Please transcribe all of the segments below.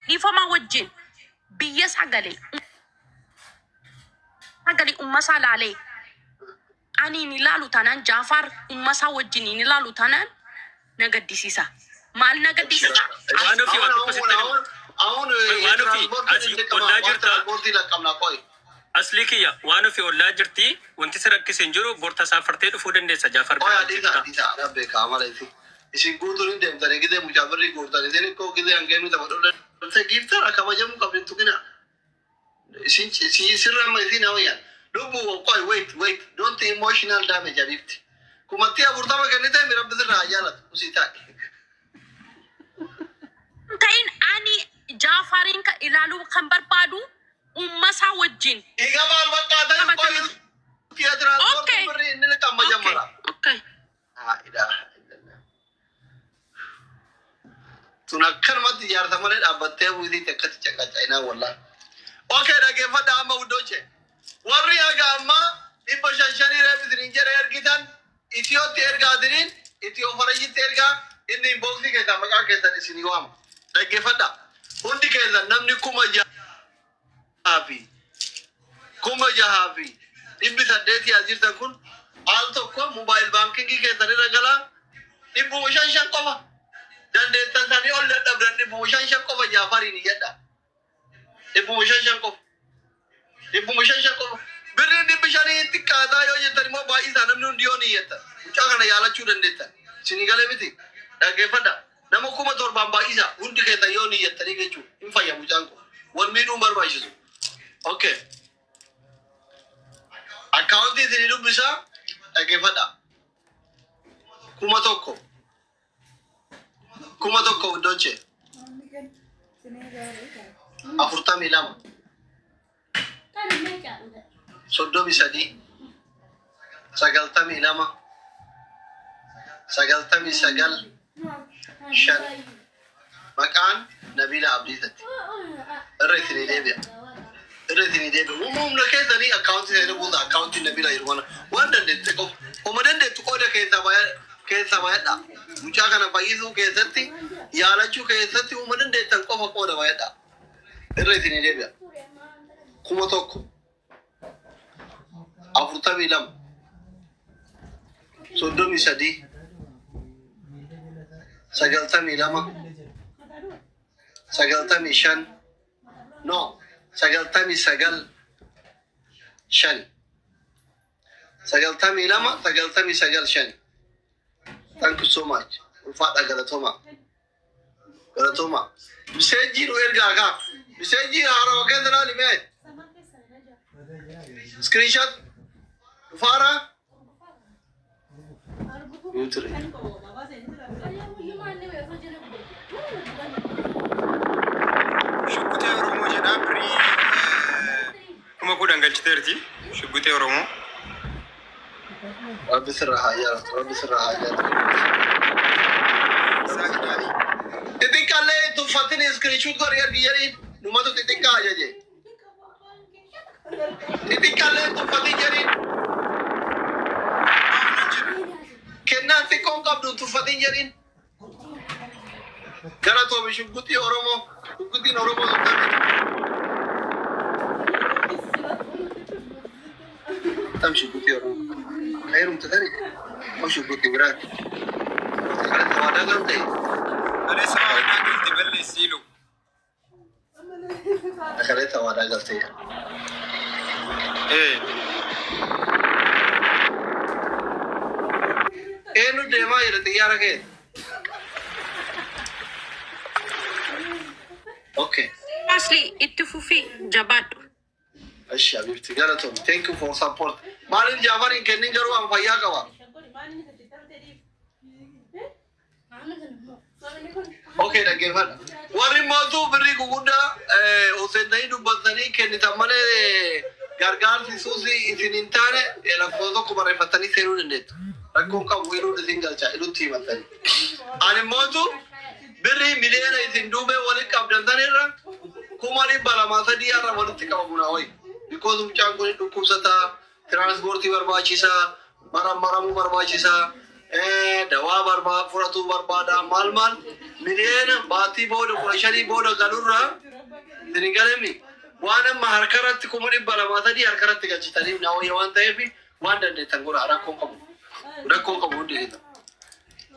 Dhiifama wajjin biyya sagalee sagalee ummasaa laalee ani hin ilaalu taanaan, Jaafaar ummasaa wajjin hin ilaalu taanaan na gaddisiisa. Maal na gaddisiisa? Waan ofii አሁን waan tokko አሁን sitti hima. አሁን አሁን Waan ofii የትራንስፖርት asii እንልቀማ ollaa waan jirta. ትራንስፖርት ይለቀምና ቆይ Aslii kiyya waan ofii ollaa jirti. Wanti si rakkise hin jiru. Bor tasaafartee dhufuu dandeessa. Jaafar ቆይ biraa አዲሳ jirta. አዲሳ አዳቤ ካማለቲ isin guutuun hin deemtanii gizee mucaa birrii guurtanii isin ikkoo gizee hangeenyu tapha giiftara kabajamuu qabdin tuqina isin sirra amma isin hawayyan lubbu. Qoy, wait, wait, don't emotional damage. Habibti, 40,000 kennite mi rabbi sirra haa jaalatu, usii taa'e. Ta'in ani Jaafaariin kan ilaaluu kan barbaadu ummasaa wajjin. Iga maal bakkaatan qoy Qabatanii. የትራንስፖርት Okay. birrii እንልቀም Okay. መጀመሪያ። Okay. Laa ilaaha illallah. Tun akkanumatti ijaarsa malee dhaabbattee buutiitti akkatti caqacainaa wallaa. Okay, dhaggeeffadha amma ውዶቼ. Warri haga ammaa dhibba shan shanii reef isiniin jedhe ergitan Itiyootti ergaa isiniin Itiyoo Farayyitti ergaa, inni inboxii keessaa maqaa keessan isinii waama. Dhaggeeffadha. Hundi keessan namni 6,800 as jirtan kun al tokko mobile bankingii keessan irra galaa dhibbuma shan shan qofa. Dandeettan sanii ol dadhabdan dhibbuma shan shan qofa Jaafariin iyyadha. Dhibbuma shan shan qofa. Dhibbuma shan shan qofa. Birriin dhibbi shanii xiqqaataa yoo jettan immoo baay'isaa namni hundi yoo ni iyyattan. Mucaa kana yaalachuu dandeettan. Isinii galee miti. Dhaggeeffadha. Nama 7,000 baay'isaa hundi keessan yoo ni iyyattanii jechuudha. Hin fayya mucaan kun. Wal miidhuun barbaachisu. Okay. Akkaawuntii isinii dubbisaa dhaggeeffadha. 1,000, 1,000 ውዶቼ, 42, 33, 92, 99, 5. Maqaan Nabiila Abdiisatti. Irra isinii deebi'a. Irra isinii deebi'a. Humna keessanii akkaawuntii isaanii buusa. Akkaawuntii Nabiila jiru kana waan dandeette qofa. Homa dandeettu qooda keessaa bayadha. Mucaa kana fayyisuu keessatti, yaalachuu keessatti homa dandeettan qofa qooda bayadha. Irra isinii deebi'a. 1,000, 42, 33, 92, 95, no, 99, 5. 92, 99, 5. Thank you so much. Ulfaadha, galatooma. Galatooma. Messagii nu ergaa kaa. Messagii haarawaa keessa laali mee. Screenshot. Dhufaara. Yuutire. Shukkutee Oromoo jedha, birrii 10,000 galchiteerti. Shukkutee Oromoo. Rabbi sirra haa jaalatu. Rabbi sirra haa jaalatu. Saaqidaafi. Xixiqqaallee tuffatin, screenshot godhi ergi jedhiin, numatu xixiqqaa ajaje. Xixiqqaallee tuffatin jedhiin. Nan jedhu. Kennaan xiqqoon qabdu tuffatin jedhiin. Galatoomi Shugguxii Oromoo. Shugguxiin Oromoo tokko. Tam Shugguxii Oromoo. Heerumte tani. Oo, Shugguxii biraati. Kana waadaa galte. Kaleessa waadaa galte balleessiilu. Kaleessa waadaa galte. Ee. Eenyu deemaa jira xiyyaara kee? Okay. Asli itti fufii jabaadhu. እሺ حبيبتي, galatoom. Thank you for support. Maaliif Jaafariin kennin garuu an fayyaa qaba. Okay, dhaggeeffadha. Warri mootuu birrii guguddaa hoseentanii dubbatanii kennitan malee gargaarsi suusii isin hin taane lakkoofsa tokko barreeffatanii seenuu dandeettu. Rakkoon qabu, iluun isin galcha, iluutti himattanii. Ani mootu birrii miliyoona isin duubee walitti qabdan sanirra 203,000 irra walitti qabamu naa wayi. Because mucaan kun dhukkubsataa, tiraanspoortii barbaachisaa, marammaramuu barbaachisaa, Dawaa barbaa fudhatuu barbaada, maal maal miliyoona baatii booda 15 booda galurraa isin galemi. Waan amma harka irratti 200,000, 300 harka irratti galchitaniif na wayya waan ta'eef, waan dandeettan godha. Rakkoon qabu, rakkoon qabu. Hundi keessan,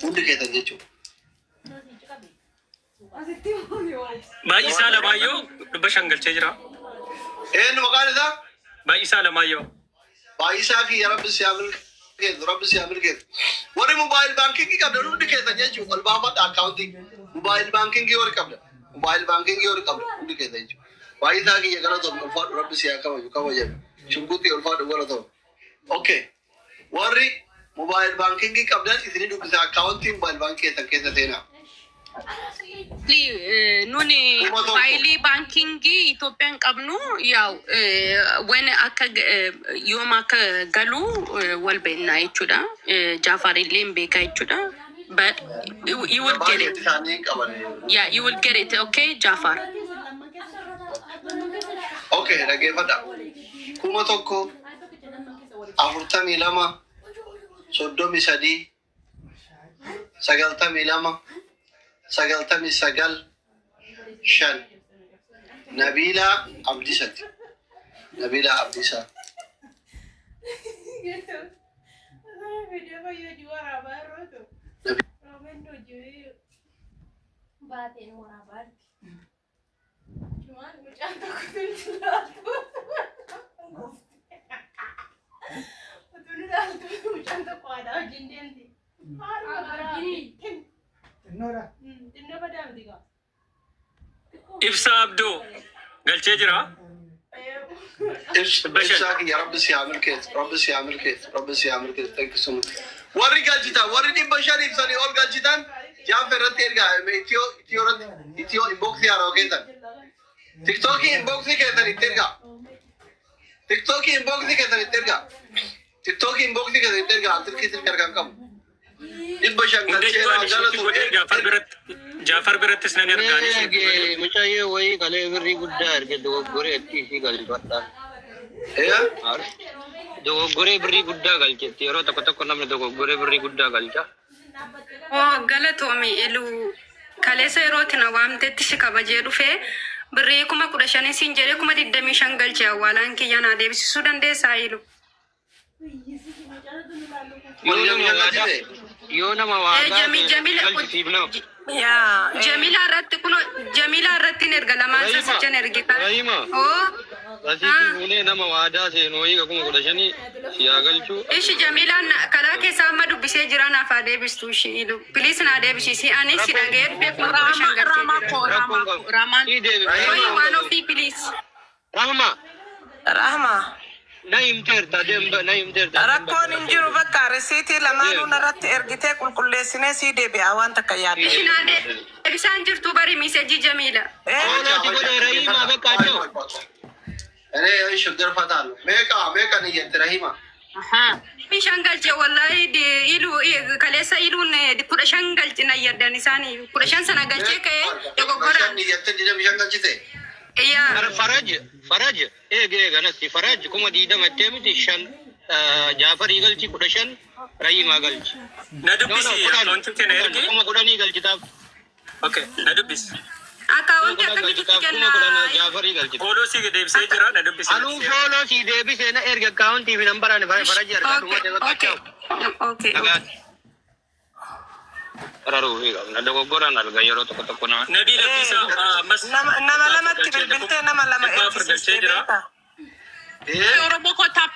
hundi keessan jechuudha. Baay'isaa Lamaayyoo 500 galchee jira. Eenyu maqaan isaa? Baay'isaa Lamaayyoo. Baay'isaa kiyya, rabbi si haa milkeessu, rabbi si haa milkeessu. Warri mobile baankingii qabdan hundi keessan jechuudha, ol baafadha akkaawuntii. Mobile baankingii warri qabdan, mobile baankingii warri qabdan hundi keessan jechuudha. Baay'isaa kiyya, galatoom, ulfaadhu, rabbi si haa kabaju, kabajame. Shunguutii, ulfaadhu, galatoom. Okay. Warri mobile baankingii qabdan isinii dubbisa, akkaawuntii mobile baankii keessan keessa seenaa. Nuni 1000. Mobile baankingii Itoophiyaan qabnu yaa'u waan akka yooma akka galu wal beekna jechuudha. Jaafaar illee hin beekaa jechuudha. But you will get Baay'een it. isaanii hin qaban. Yeah, you will get it. Okay, Jaafar. Okay, dhaggeeffadha. 1000 42 33 92 99 5, Nabiilaa Abdiisati. Nabiilaa Abdiisaa. Baateen waraabaa jirti. Maal mucaan tokko ilaaltu. Utuu ilaaltu mucaan tokko aadaa wajjin deemti. Haadhuma biraa. Xinnoodha. Xinnoo badaa miti gaa. Ibsaa Abdoo galchee jira. Ibsaa kiyya, rabbi si haa milkeessu, rabbi si haa milkeessu, rabbi si haa milkeessu. Thank you so much. Warri galchitan, warri 500 ibsanii ol galchitan, jaafa irratti ergaa, itiyoo itiyoo irratti, itiyoo inboxii haarawaa keessan. Tiktookii inboxii keessan itti ergaa. Tiktookii inboxii keessan itti ergaa. Tiktookii inboxii keessan itti ergaa. Silkii silkii harkaan qabu. 500 Hundee galcheera ishiitti galatu. godhee Jaafar biratti, Jaafar birattis nan ergaa Erge mucayyoo wayii kalee birrii guddaa erge, dogoggoree itti isii galchifadhaan. Dogoggoree birrii guddaa galchetti, yeroo tokko tokko namni dogoggoree birrii guddaa galcha. Oo, galatoomi Eluu, kaleessa yerootti na waamtetti si kabajee dhufee birrii 15,000 siin jedhee 25,000 galchee, awwaalaan kiyya naa deebisisuu dandeessaa, Ilu? Yoo nama waadaa, yoo nama waadaa Jamila galchisiif nama. Yaa Jamila irratti, kun Jamila irratti hin erga lamaan Rahima, sasichan erge. Rahima. Oo. Rasiitii fuunee nama waadaa seenu wayii 15,000 si haa galchuu. Ishi, Jamilaan kalaa keessaa amma dubbisee jira, naaf haa deebistu ishi, Ilu. Please naa deebisiisi, ani si dhaga'ee dhufee 15,000 galchee Raamaa jira. koo, Rakkoon Raamaa qabu. koo, Raamaan. Sii deebi. Wayi waan ofii, please. Rahma. Rahma. Na himteerta deemba, na himteerta. Rakkoon hin jiru, bakka risiitii lamaanuu narratti ergitee qulqulleessinee sii deebi'a, waan takka yaadde. Ishi, naa deebisaan jirtu bari message Jamiila. Follow si godhe Rahima, bakka achoo. እኔ ሽግር ፈታለሁ። Meeqa meeqa niyyatti, Rahima? Shan galche wallahi, ilu kaleessa iluun 15 galche na yaddan isaanii 15 sana galchee ka'ee dogoggoraan. Niyyatte 25 galchite. Yaa. Faraj, Faraj, eege eega nasti Faraj 20,000 ittee miti, shan Jaafarii galchi, 15 Rahimaa galchi. Na No, no, dubbisi, 10, akkaawuntii kee na ergi. 10,000 galchitaaf. Okay, na dubbisi. Akkaawuntii 10,000 akkamitti galchitaaf, kennaa? 10,000 Jaafarii galchita. Follow si deebisee jira, na dubbisi. Anuu follow si deebisee, na erga akkaawuntii fi nambaraan Faraji argaa dhumate, bakka Okay. achoo. Okay. Nagaatti. Raruu fi qabna dogoggoraan arga yeroo tokko tokko nama. Nabii Labbisaa ammas. Nama lamatti bilbiltee nama lama 400 galchee ergisiistee jira. beektaa? Oromoo koo tap